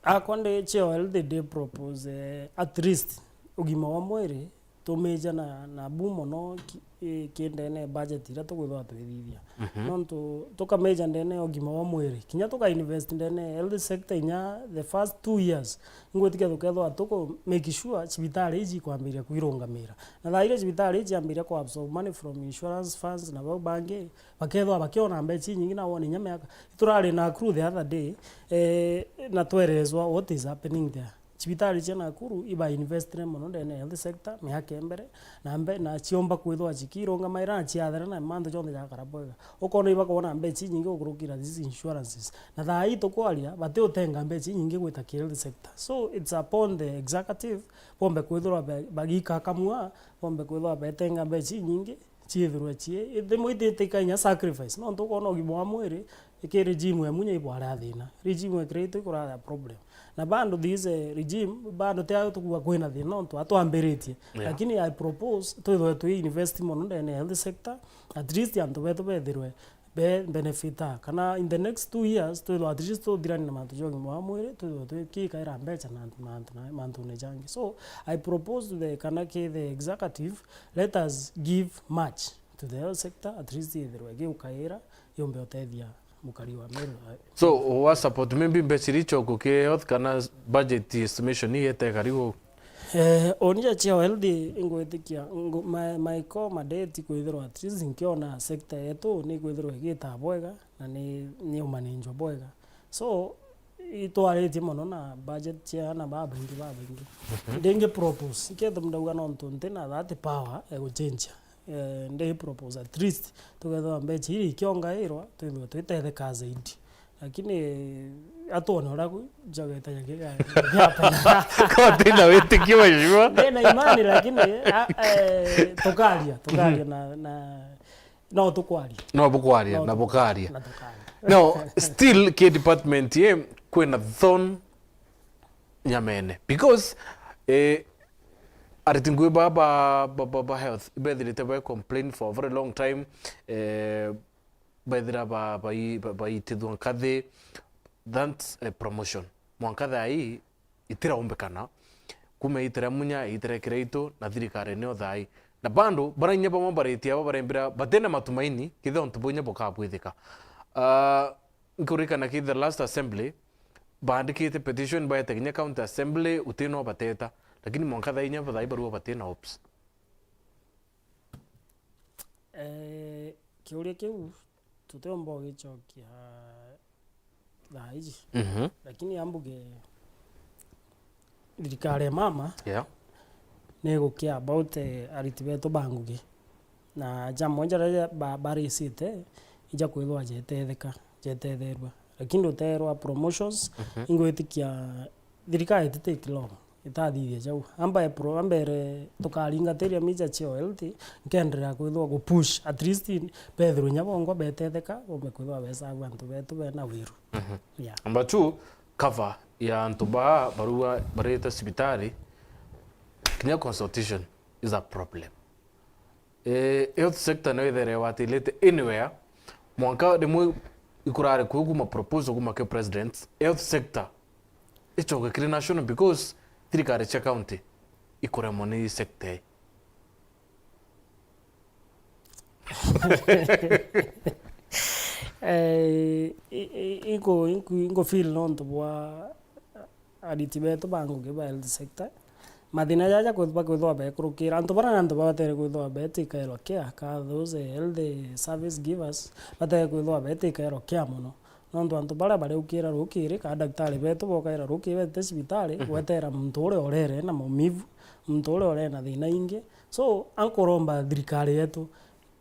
Akwa ndi cio health ndi propose, eh, at least ugima wa mwiri tumeja na, na bu mono ki-, i-, ki ndene budget iria tukwithwa twithithia. Mhm. Nontu tukameja ndene ya ugima wa mwiri, kinya tuka invest ndene ya health sector inya the first two years, ngwitikia tukethwa tuku make sure cibitari iji ikwambiria kwirungamira. Na thaa iria cibitari iji ciambiria ku absorb money from insurance funds na bau bangi, bakethwa bakiona mbeca inyingi na wone inya miaka. Turari Nakuru the other day, eh, na twerezwa what is happening there. Cibitari cia Nakuru iba investire mono ndene ya health sector miaka ya mbere, na mbe-, na ciomba kwithwa cikirungamaira na ciathera na mantu jonthe jakara bwega. Ukona ibakwona mbeca inyingi gukurukira these insurances. Na thaa ii tukwaria, bati utenga mbeca inyingi gwita ki health sector. So, it's upon the executive, bombe kwithirwa be-, bagika kamua, bombe kwithirwa betenga mbeca inyingi, ciithirwe cii, rimwe ititikaga inya sacrifice, nontu ukona ugima wa mwiri, iki regime emu inya ibwarea thina. Regime ikirite ikuraria problem. Na bado this, eh, regime, bado ti ayo tukuga kwina thina, nontu atwambiritie. Yeah. Lakini I propose, twithwe twi invest mono ndene ya health sector, at least antu betu bethirwe be benefita. Kana in the next two years, twithwa at least tuthirani na mantu ja ugima wa mwiri, twithwa twikikaira mbeca na antu, na antu, na mantune jangi. So, I propose to the, kana ki the executive, let us give much to the health sector, at least ithirwe igiukaira, yumbe utethia mukari wa Meru. So, wa support maybe mbeca iria ichoku ki health kana budget estimation ii ete karibu? Eh, onija cia wealthy ingwitikia, ngo-, ma-, maiko madeti kwithirwa at least nkiona sector yetu ni kwithirwa igita bwega na ni, ni umanenjwa bwega. So, itwaritie mono na budget cia ana babaingi, babaingi. Mhm. Ndingi propose, ikethira ndauga nontu nti na that power ya guchenjia. Eh, ndi propose at least, tukethirwa mbecha iri ikiongairwa, twithirwe twitetheka zaidi. Lakini, atwone uria ku-, jageta jake ga-, gapena. Ko tina witikio wa jua. Ndi na imani, lakini, a, eh, tukaria, tukaria Mhm. na, na, no tukwaria. No bukwaria, No na tu-, bukaria. na tukaria. No, still ki department ye, kwina thorn nyamene. Because, eh, ariti ngui ba, ba, ba, ba, ba health, ibethirite ba complain for a very long time, eh, bethira ba, bai-, ba, baitithua nkathi, that's a promotion. Mwanka thaa ii itiraumbikana, kuma iitire munya, iitire kiraitu, na thirikari nio thaa ii. Na bando, bara inya bamwe bariti aba barembira, batena matumaini, kithira untu bwa inya bukabwithika. Ah, nkurikana ki the last assembly, baandikite petition, baete kinya county assembly, uti no bateta. Lakini mwanka thaa inya, thaa ii barua batina hopes. Eh, kiuria kiu tutiumba ugicokia thaa iji. Mhm. Lakini ambuge thirikari ya mama Yeah. ni gukia about, eh, ariti betu ba ngugi. Na jamwe jaria ba-, barisite, ija kwithwa jetetheka, jetetherua. Lakini nduterwa promotions, Mhm. ingwitikia thirikari iti take long, itathithia jau. Amba e pro-, ambere tukaringatiria mija cia wealth, nkenderea kwithwa gupush, at least bethirwe inya bongwa betetheka, bombe kwithwa besagua antu betu bena wiru. Mhm. Yeah. Number two, cover ya antu baa barua barite cibitari, kinya consultation is a problem. Eh, health sector nayo ithere watilite anywhere. Mwanka rimwe ikurare kuu kuma proposal kuma ki president, health sector ichoke kiri national because thirikari cia county ikuremwa ni sector ii. Eh, i-, i-, ingo-, ingo-, ingo feel nontu bwa ariti betu ba ngugi ba health sector. Mathina jaja kwith-, bakwithwa bekurukira. Antu bara ni antu babatere kwithwa betikairwa care, ka those health service givers, batere kwithwa betikairwa care mono. Nontu antu baria bariukira rukiri, ka daktari betu bokaira rukiri betite cibitari, Mhm. gwetera muntu uria urere na maumivu, muntu uria urena thina ingi. So, ankuromba thirikari yetu,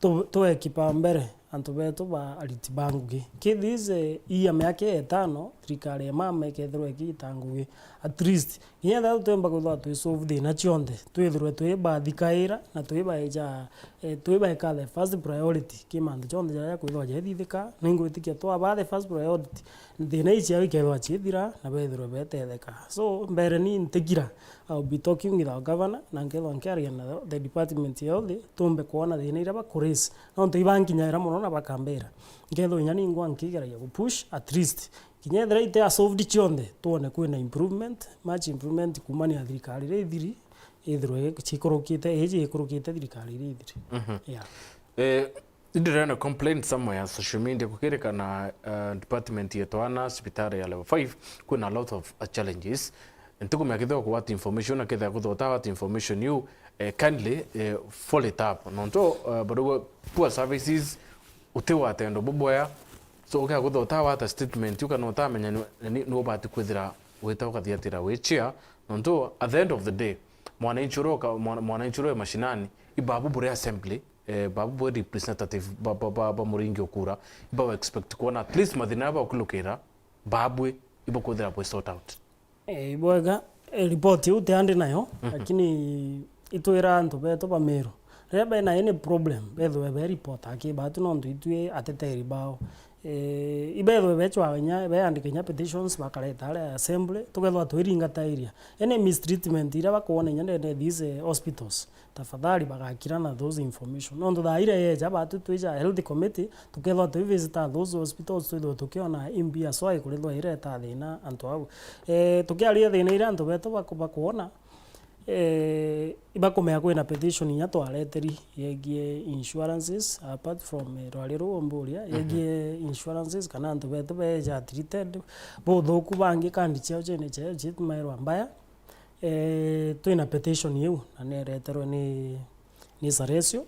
tu-, tuwe kipaumbere antu betu ba ariti ba ngugi. Ki these, eh, iya miaka itano, thirikari ya mama ikethirwa ikita ngugi. At least, kinya ethira tutiumba kwithirwa twi solve thina cionthe, twithirwe twi bathikaira na twi baeja, eh, twi baeka the first priority ki mantu jonthe jaria jakwithirwa jaithithika. Ningwitikia twaba the first priority, thina ici ciao ikethirwa ciithira na bethirwe betetheka. So, mbere ni ntigira, I'll be talking with our governor, na nkethwa nkiaria na the department ya health, tumbe kwona thina iria bakuraise. Nontu ibankinyaira mono na bakambira. Nkethwa inya ningwa nkigeragia gupush, at least. Kinya ethira ite a solved cionthe, twone kwina improvement, much improvement kumania na thirikari iria ithiri, ithirwe cikurukite, iji ikurukite thirikari iria ithiri. Mhm. Yeah. Eh, Indirena complaint somewhere social media kukirikana, uh, department yetu ana cibitari ya level five, kwina a lot of, uh, challenges. Ntikumenya kethira kuwat information na kethira kuthota what information you, eh, kindly, eh, follow it up. Nontu, uh, barua poor services, uti watendo bubwea. So, ukia kuthota wata statement, you cannot amenya ni, ni, ni ubati kwithira wita ukathiatira wi chair. Nontu, at the end of the day, mwananchi uria uka-, mwana-, mwananchi uria wi mashinani, ibabu buri assembly, eh, babu bwe representative ba, ba, ba, ba muringi ukura, iba expect kuona at least mathina aba ukulukira, babwe iba kuthira bwe sort out. Eh, ibwega, eh, report iu ti andi nayo, Mhm. lakini itwira antu betu ba Meru. Riria bena any problem, bethwe be report aki batu nontu itwi ateteri bao. Eh, ibethwe bechwa inya, beandike inya petitions bakareta aria assembly, tukethwa twiringatairia. Any mistreatment iria bakwona inya ndene these, eh, hospitals, tafadhali bagakira na those information. Nontu thaa iria yeja batu twija health committee, tukethwa twi visit those hospitals, twithwe tukiona imbi aswa ikurithwa ireta thina antu au. Eh, tukiaria thina iria antu betu baku-, bakwona, eh, ibakumenya kwina petition inya twareteri yegie insurances, apart from, eh, rwari ruu umburia, Mhm. yegie insurances kana antu betu beja treated buthuku bangi kandi ciao cine ciao citumairwa mbaya. Eh, twina petition iu, na nereterwe ni, ni Saresio,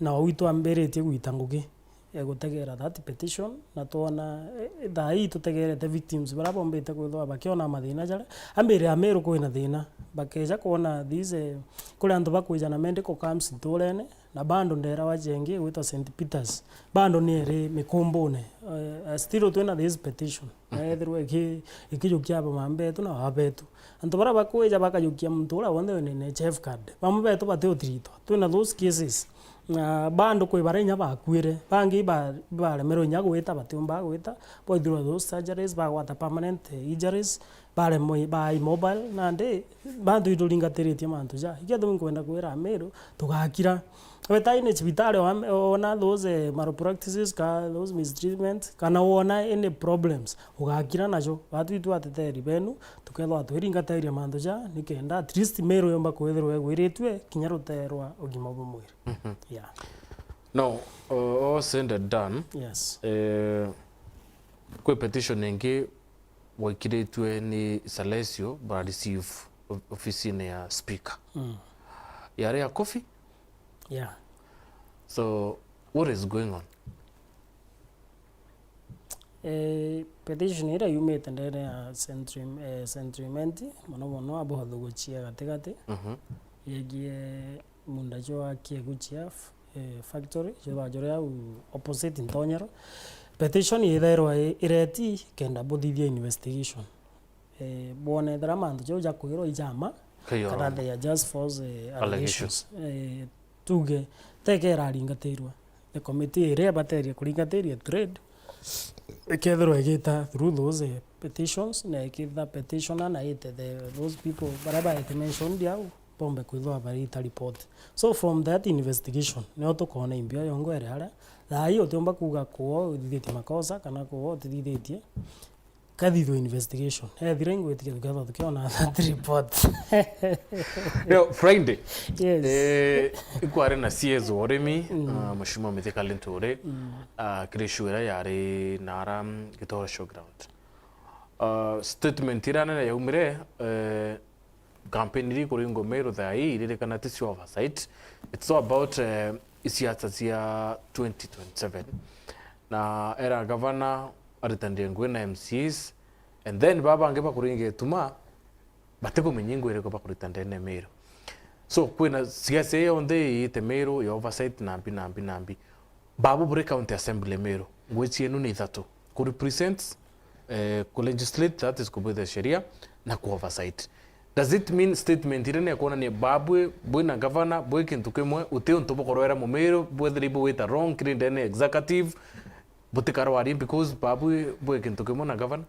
na ou itwambiritie gwita ngugi ya gutegera that petition, na twona, eh, thaa ii tutegerete victims baria bombite kwithirwa bakiona mathina jaria. Ambire Ameru kwina thina, bakeja kwona these, eh, kuri antu bakwija na medical camps nturene, na bando nderawa jengi igwitwa Saint Peters, bando ni iri mikumbune. Eh, still twina this petition. Na ethirwa iki-, ikijukia aba mambetu na babetu. Antu baria bakwija bakajukia muntu uria wonthe wina N H I F card. Bamwe betu batiutiritwa. Twina those cases. Na bando kwi baria inya bakuire. Bangi ba-, baremerwe inya gwita, batiumba gwita. Boithirwa those surgeries, bagwata permanent, eh, injuries. Baremwe, ba immobile. Nandi, bantu ituringatiritie mantu ja. Ikio tumi nkwenda kwira Ameru, tugakira. Weta ine cibitari wa-, wona those, eh, malpractices, ka those mistreatment, kana wona any problems, ugakira najo. Batu itwe ateteri benu, tukethwa twiringatiria mantu ja, nikenda at least Meru yomba kwithirwa igwiritue kinya rutee rwa ugima bwa mwiri. Mhm. Yeah. Now, uh, all said and done, yes, eh, kwi petition ingi waikiritue ni Salesio, ba receive of-, ofisine ya speaker. Mm. Yari ya Kofi? Yeah. So, what is going on? Eh, petition iria yumite ndene ya Century, eh, Century Imenti, mono mono abothuguchia gatigati, mhm, yegie munda jwa Kiegu Chief, eh, factory, jwa juria au opposite Ntonyero. Petition ithairwa i-, ireti kenda buthithia investigation. Eh, bwona ethira mantu jau jakwirwa ijama, kana they are just false, eh, allegations. Allegations. Eh, tuge, teke iraringatirwa. The committee iria ibaterie kuringatiria trade, ikethirwa igita through those, eh, petitions, na ikitha petitioner na ite the, those people baria baete mentioned au, bombe kwithwa barita report. So from that investigation, nio tukoona imbio yongo ere aria, thaa ii utiumba kuuga kuo uthithitie makosa kana kuo utithithitie. Kathithwe investigation. Ethira ingwitikia tukethwa tukiona that report. Yo, Friday. Yes. Eh, ikwari na C S wa urimi, mm, ah, Mheshimiwa Mithika Linturi, mm, ah, kiri show iria yari nara, mm, Gitoro Showground. Ah, statement iria nene yaumire, eh, campaign iria ikuringwa Meru thaa ii iririkana ti cia oversight. It's all about, eh, isiasa cia twenty twenty-seven. Na era gavana aritanire ngugi na M C As, and then baba bangi bakuringa ituma, batikumenya ingu iriku bakurita ndene ya Meru. So, kwina siasa iyo yonthe iite Meru ya oversight na mbi, na mbi, na mbi. Babu buri county assembly Meru, ngugi cienu ni ithatu. Ku represent, eh, ku legislate, that is kubwithia sheria, na ku oversight. Does it mean statement iria ni ya kuonania babwi bwi na gavana bwi kintu kimwe, uti untu bukorwera Mumiru, bwethire ibugwita wrong kiri ndene ya executive, butikara warie because babwi bwi kintu kimwe na gavana?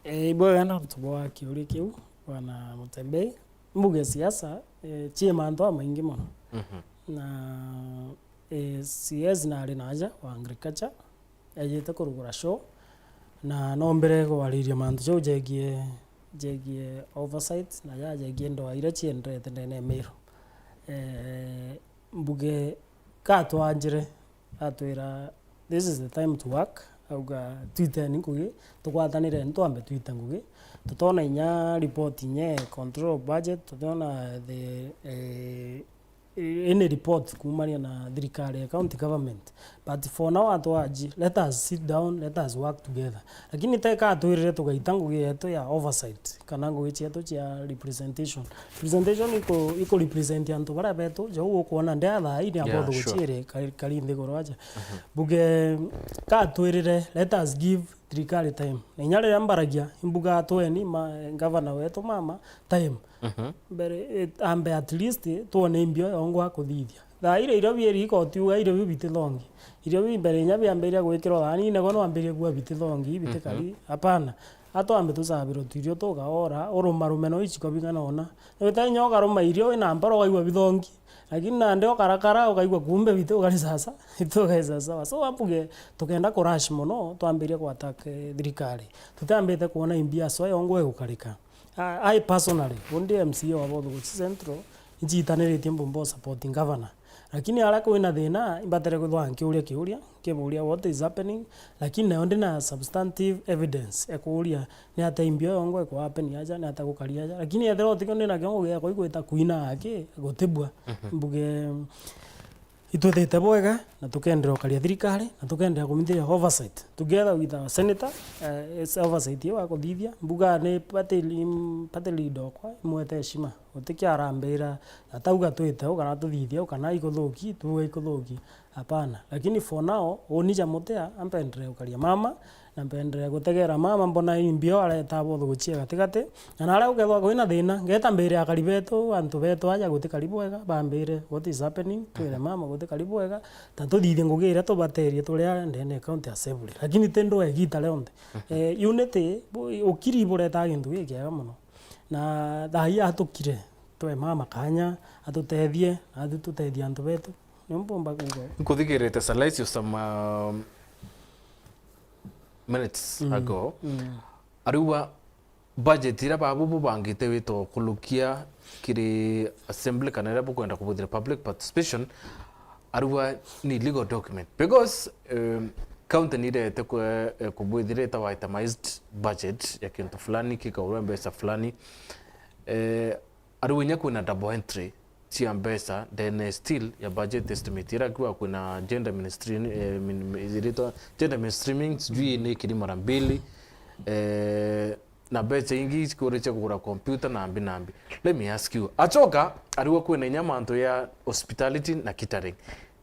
Eh, ibwega nontu bwa kiuria kiu, Bwana Mutembei. Mbuge siasa, eh, cii mantu amaingi mono. Mhm. Na, eh, C S nari naja wa agriculture, ejite kurugura show, na nombere kwariria mantu jau jegie, jegie oversight, na ja jegie ndoa iria cienderete ndene ya Meru. Eh, mbuge katwanjire, atwira, "This is the time to work." Auga, "Twiteni ngugi, tugwatanire, twambe twite ngugi." Tutona inya report inya control of budget, tutona the, eh, any report kuumania na thirikari ya county government. But for now, atwaji, let us sit down, let us work together. Lakini teka atwirire tugaita ngugi yetu ya oversight, kana ngugi cietu cia representation. Representation iko, iko represent antu baria betu, jau ukwona ndea thaa ii ni, yeah, abothu sure, guciire kari, kari nthiguru aja. Mhm. Mbuge, ka atwirire, let us give thirikari time. Na inya riria mbaragia, imbuga tweni ma, gavana wetu mama time. Mhm. Mbere, eh, ambe at least twone imbio yongwa kuthithia. Thaa iria irio bieri iko tiuga irio biu bitithongi. Irio biu mbere inya biambiria gwikirwa thaani, nego no ambirie kuwa bitithongi, bitikari. Mhm. Hapana. Atwambe tucabirwe tuirio tugaora, urumarume no ichiko bing'ana ona. Ni wita inya ukaruma irio wina mpara ukaigua bithongi. Lakini nandi ukarakara ukaigua kumbe bitu ukari sasa, bitu ukari sasa. So ambuge tukenda ku rush mono, twambirie ku attack, eh, thirikari. Tutiambite kuona imbia so yongwa igukarika. Ah, I personally, undi M C A wa Bothuguchi Central, njitaniritie mbumba supporting governor. Lakini aria kwina thina, imbatere kwithwa nkiuria kiuria, nkiburia what is happening, lakini nayo ndina substantive evidence ya kuuria ni atia imbio yongwa ikuhappen aja, ni atia gukari aja. Lakini ethira utikio ndina kiongo giakwa igwita kuina aki, gutibua. Mhm. Mbuge, itwithite bwega, na tukenderea ukaria thirikari, na tukenderea kumithiria oversight. Together with our senator, eh, is oversight iyo akuthithia. Mbuga ni party li-, party leader okwa, imwete heshima. Guti kiarambira, atauga twite u kana tuthithie u kana ikuthuki, tuuga ikuthuki. Hapana. Lakini for now, uni ja mutia, ampendere gukaria mama, na mpendere gutegera mama, mbona imbio areta botho guchia gatigati. Na naria gukethwa kwina thina, ngeta mbire akari betu, antu betu aja guti kari bwega, bambire, what is happening? Twire mama guti kari bwega, ta tuthithie ngugi iria tubaterie turi a ndene county assembly. Lakini ti ndwe igita rionthe. Eh, unity, bu-, ukiri bureta gintu gikiega muno. Na thaa ii atukire, twe mama kanya, atutethie, na atwi tutethie antu betu. Niu mpumba kuuga. Nkuthikirite Salacio some, um, minutes Mm. ago. Mm. Ariuga budget iria babu bubangite wito kurukia kiri assembly kana iria bukwenda kubwithira public participation, ariuga ni legal document. Because, um, county ni irete kwe-, eh, kubwithira itawa itemized budget ya kintu fulani, kikaurwa mbeca fulani. Eh, ariuga inya kwina double entry cia mbeca ndene still ya budget estimate. Ira akiuga kwina gender mainstream, eh, min-, iritwa gender mainstreaming, sijui ni kiri mara mbili, eh, na mbeca ingi cikuria cia kugura computer na mbi na mbi. Let me ask you. Acoka, ariuga kwina inya mantu ya hospitality na catering.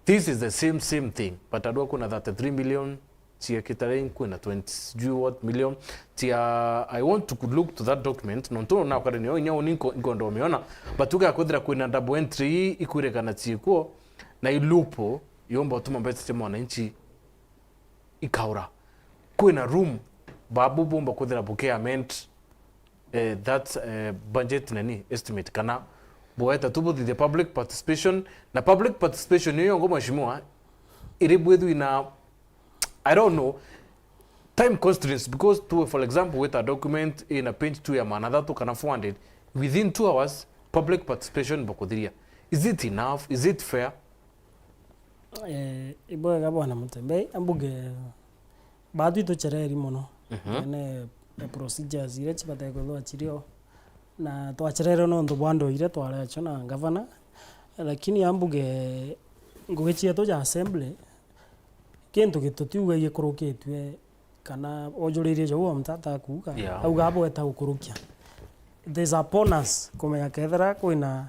This is the same, same thing, but ariuga kwina thirty-three million cia catering, kwina twenty sijui what million cia, I want to look to that document, nontu nakare nio inya uni nko-, nkwenda umiona, but ugakwithira kwina double entry ii ikwirikana ciikuo, na i loophole yomba utuma mbeca cia mwananchi ikaura. Kwina room babu bumba kwithira buki amend, eh, that, eh, budget nani estimate, kana bweta tu buthithia public participation, na public participation iyo yongo mheshimiwa, iri bwithwi na, I don't know, time constraints, because tu, for example, with a document in a page two ya maana thatu kana four hundred, within two hours public participation bakuthiria. Is it enough? Is it fair? Eh, ibwega bwana Mutembei, ambuge baatwi tuchereri mono. Mhm. Ene, eh, procedures iria cibatae kwithwa cirio. Na twacherere nontu bwa ndwire twari acio na ngavana. Lakini ambuge ngugi cietu ja assembly, kintu gitutiuga gikurukitue kana ujuririe jau wa mtata akuuga, Yeah. auga abweta gukurukia. It is upon us kumenya kethira kwina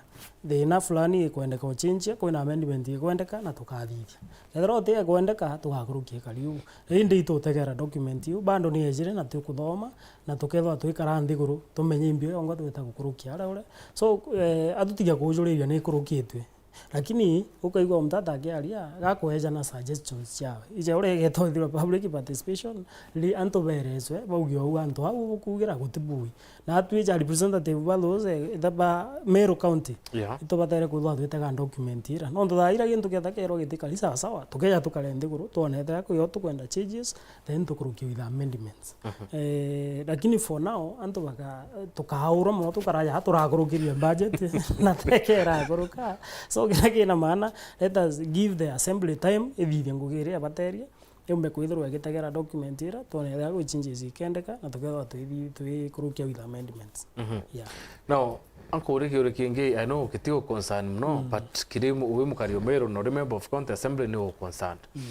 thina fulani ikwendeka uchinjia, kwina amendment ikwendeka na tukathithia. Kethira uti ikwendeka, tugakurukia ikari uu. Indi itutegera document iu, bado ni ejire na tukuthoma, na tukethwa twikara nthiguru, tumenye imbio yongwa twita gukurukia aria ure. So, eh, atutigia kuujuriria ni ikurukitue. Lakini ukaigua mtata akiaria, gakweja na suggestions ciawe. Ija uria igeta withirwa public participation, ri-, antu bereswe, bauge ou antu au bukuugira gutibui. Na atwi ja representative ba those, eh, ba Meru County, Yeah. itubatere kwithwa twitega document ira. Nontu thaa ira gintu kietha kerwa gitikari sawa sawa, tukeja tukare nthiguru, twone ethira kwi o tukwenda changes, then tukurukia with amendments. Mhm. Eh, lakini for now, antu baka-, tukaaurwa mono, tukaraja turakurukiria budget, na teke irakuruka. So, kiria kina maana, let us give the assembly time, ithithie ngugi iria ibaterie, yumbe kwithirwa igitegera document ira, twone ethira kwi changes ikendeka, na tukethirwa twithi-, twikurukia with amendments. Mhm. Yeah. Now, ankurie kiuria kingi, I know gitigu concern mono, Mm. but kiri mu-, wi mukari o Meru na uri member of county assembly ni u concerned. Mm.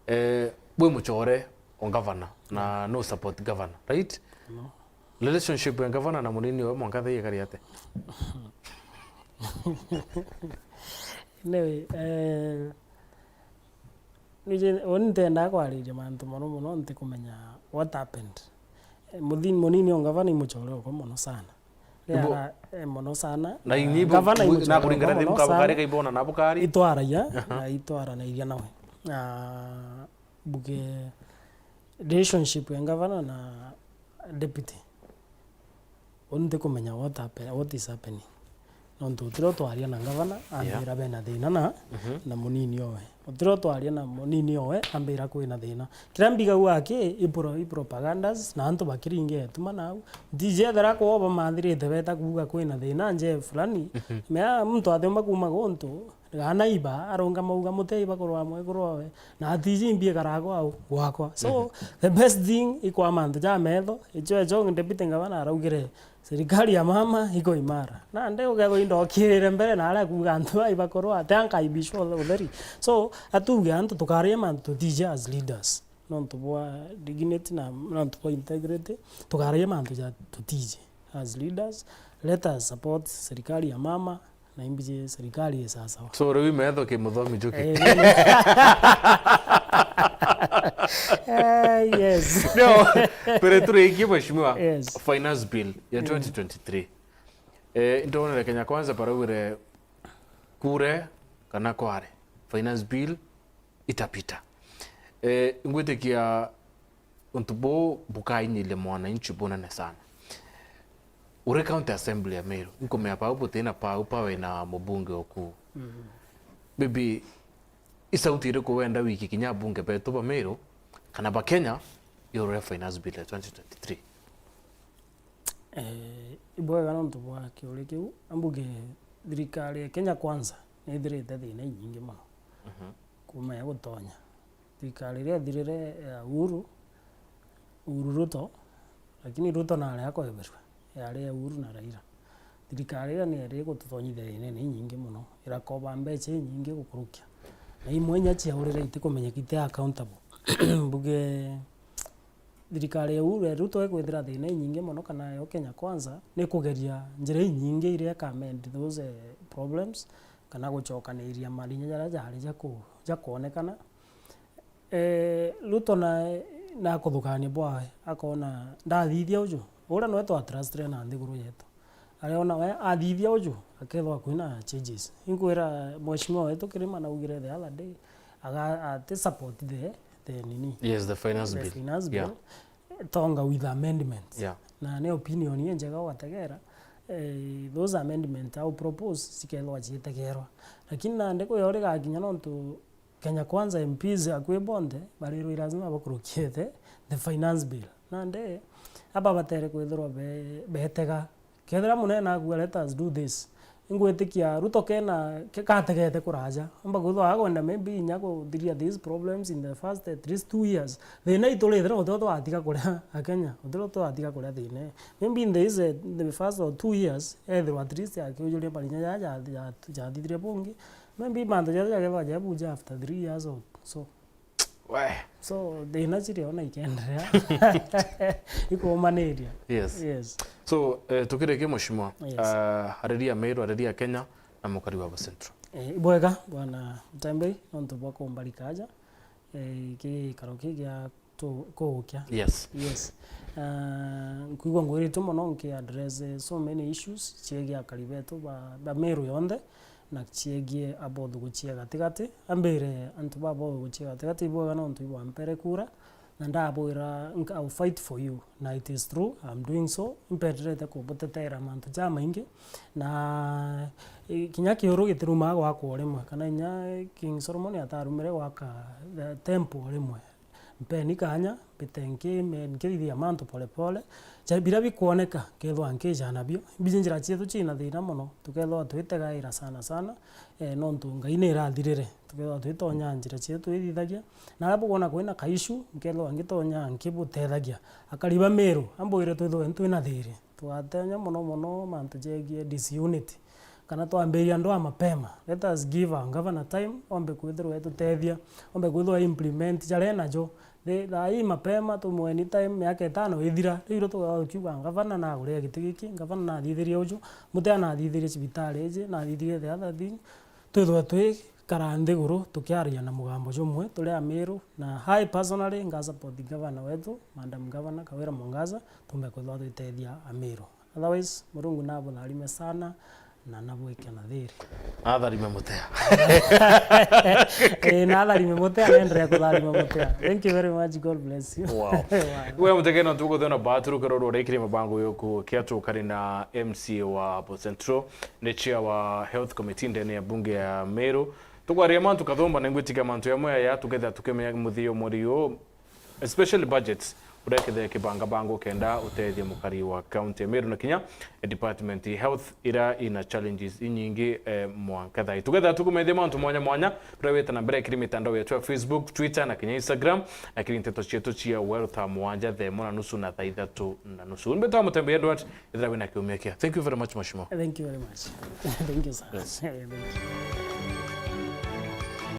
Eh, wi mucore o governor na no support governor, right? No. Relationship ya governor na munini owe mwanka thaa ii ikari atia? Anyway, eh, nije, uni ntendaa kwariria mantu mono mono ntikumenya what happened. Eh, muthi-, munini o governor i mucore okwa mono sana. Ibo- Riara, eh, mono sana. Na inyi ibo- Governor i ibo- mucore na kuringana okwa ni mono mukabu sana. Kari kaibona na bukari? Itwaragia, Aha. na itwaranairia nawe. Na mbuge relationship ya governor na deputy. Uni ntikumenya what happen-, what is happening. Nontu utiro twaria na governor, Yeah. ambira bena thina na, Mhm. na munini owe. Utiro twaria na munini owe, ambira kwina thina. Kiria mbigagua aki, i pro-, i propagandas, na antu bakiringe etuma nau. Ntijethera kwoo bamathirite beta kuuga kwina thina nje fulani. Mhm. Mea muntu atiumba kuuma guntu, Ga neighbor arungama auga, "Muti aiba kurwa mwekuru owe, na atiji mbi ikaraga au gwakwa." So, the best thing ikwa mantu ja metho, icho echo deputy governor araugire, serikali ya mama iko imara. Nandi ukethwa indokirire mbere na aria kuuga antu aiba kurwa, ati ankaibishwa utheri. So, atuge antu tukaria mantu tutiji as leaders. Nontu bwa dignity na nontu bwa integrity, tukaria mantu ja tutiji as leaders. Let us support serikali ya mama, na imbiji serikali i sawasawa. So, riu imetho ki muthomi njuki? Eh, eh, yes. No, mbere turikie, Mheshimiwa, yes, Finance Bill ya twenty twenty-three. Eh, ndonere Kenya Kwanza baraugire kure kana kware. Finance Bill itapita. Eh, ngwitikia untu buu bukainyiria mwananchi bunene sana. Uri County Assembly ya Meru, nkumea pau butina pau pawe na mubunge oku. Mhm. Maybe, i sauti iriku wenda wiki kinya abunge betu ba Meru, kana ba Kenya, iurure Finance Bill ya twenty twenty-three? Eh, ibwega nontu bwa kiuria kiu, ambuge thirikari ya Kenya Kwanza nithirite thina inyingi mono. Mhm. Kuma ya gutonya. Thirikari iria ithirire ya Uhuru, Uhuru Ruto, lakini Ruto nari akweberua, yari ya Uhuru na Raila. Thirikari iria ni yari igututonyithia thinene inyingi mono, irakoba mbeca inyingi gukurukia. Na imwe inya ciaurire itikumenyeka, iti accountable. Mbuge thirikari ya Uhuru, ya Ruto ikwithira thina inyingi mono, kana yo Kenya Kwanza, ni kugeria njira inyingi iria ika amend those, eh, problems, kana gucokaniria marinya jaria jari ja ku-, ja kwonekana. Eh, Ruto na, na kuthukania bwawe, akona ndathithia uju, uria nowe twatrustire na nthiguru yetu. Ariona we athithia uju, akethwa kwina changes. Inkwira mheshimiwa wetu Kirima naugire the other day, aga-, ati support the, the nini? Yes, the finance the bill. Finance bill. Yeah. Tonga with amendments. Yeah. Na ni opinion injega ugategera, eh, those amendments au propose cikethwa ciitegerwa. Lakini nandi kwi o rigakinya nontu Kenya Kwanza M Ps akui bonthe barirwe lazima bakurukie the, the finance bill. Nandi aba batere kwithirwa be-, betega. Kethira munene akuga, "Let us do this," ingwitikia Ruto kena, ke-, kategete kuraja. Amba kwithwa akwenda maybe inya kuthiria these problems in the first at least two years. Thina iturithira utio twatiga kuria Akenya, utio twatiga kuria thina. Maybe in the, is, eh, the first or two years, ethirwa at least akiujuria marinya ja, ja, ja, jathithirie bungi. Maybe mantu jaria jakethwa jabuja after three years or so. We. So, thina cirio na ikiendelea. Ikuumaniria. Yes. Yes. So, eh, tukirikia, mheshimiwa, yes, eh, ariria Meru, ariria Kenya, na mukari wa Central. Eh, ibwega, bwana Mutembei, nontu bwa kumbarika aja. Eh, gikaro ki gia tu-, kugukia. Yes. Yes. Ah, nkwigua ngwiritwe mono nki address so many issues ciegie akari betu ba, ba Meru yonthe, na ciegie abothuguchia gatigati. Ambire antu ba bothuguchia gatigati, ibwega nontu ibwampere kura, na ndabwira, nk-, I'll fight for you, na it is true, I'm doing so. Impeterete kubutetera mantu jamaingi, na, i, kinya kiuru gitirumaa gwakwa o rimwe, kana inya King Solomon atarumire gwaka the temple o rimwe. Mpeni kanya, mbite nki-, me-, nkithithia mantu pole pole. Ja-, biria bikwoneka, nkethwa nkija nabio. Imbiji njira cietu cina thina mono, tukethwa twitegaira sana sana, eh, nontu Ngai ni irathirire. Tukethwa twitonya njira cietu twithithagia, na aria bukwona kwina ka issue, nkethwa ngitonya nkibutethagia. Akari ba Meru, ambwire twithwe twina thiri. Twatenya mono mono mantu jegie disunity, kana twambiria ndwaa mapema. Let us give our governor time, ombe kwithirwa etutethia, ombe kwithirwa implement jaria enajo. Thi-, thaa ii mapema, tumwe anytime, miaka itano ithira. Riu irio tugaga tukiuga, "Ngavana naguria giti giki, ngavana nathithirie uju, Mutea nathithirie cibitari iji, nathithirie the other thing." Twithwe twikara nthiguru tukiaria na mugambo jumwe turi Amiru, na I personally nga support governor wetu, Madam Governor Kawira Mwangaza, tumbe kwithwa twitethia Amiru. Otherwise, Murungu nabutharime sana na nabwike na thiri. Atharime Mutea. Eh, na atharime Mutea, na endelee kutharima Mutea. Thank you very much. God bless you. Wow. Wow. Gwe Mutea, no tukuthona batu rukero rwo rikiri mabango yoku kia tukari na M C A wa Central, ni chair wa Health Committee ndene ya bunge ya Meru. Tukwaria mantu kathomba na ngwitikia mantu yamwe ya tuketha tukimenya muthio muri yu, especially budgets. buria kethira kibangabangwa kenda utethia mukari wa county ya Meru na kinya, eh, department ya health ira ina challenges inyingi, eh, mwanka thaa ii. Tugetha tukumethia mantu mwanya mwanya, buria wita na mbere kiri mitandao yetu ya Facebook, Twitter na kinya Instagram, na kiri nteto cietu cia Weru thaa mwanja, thaa imwe na nusu na thaa ithatu na nusu. Mbetwa Mutembe Edward, ethira wina kiumia kia. Thank you very much, Mheshimiwa. Thank you very much. Thank you, sir. Yes. Thank you.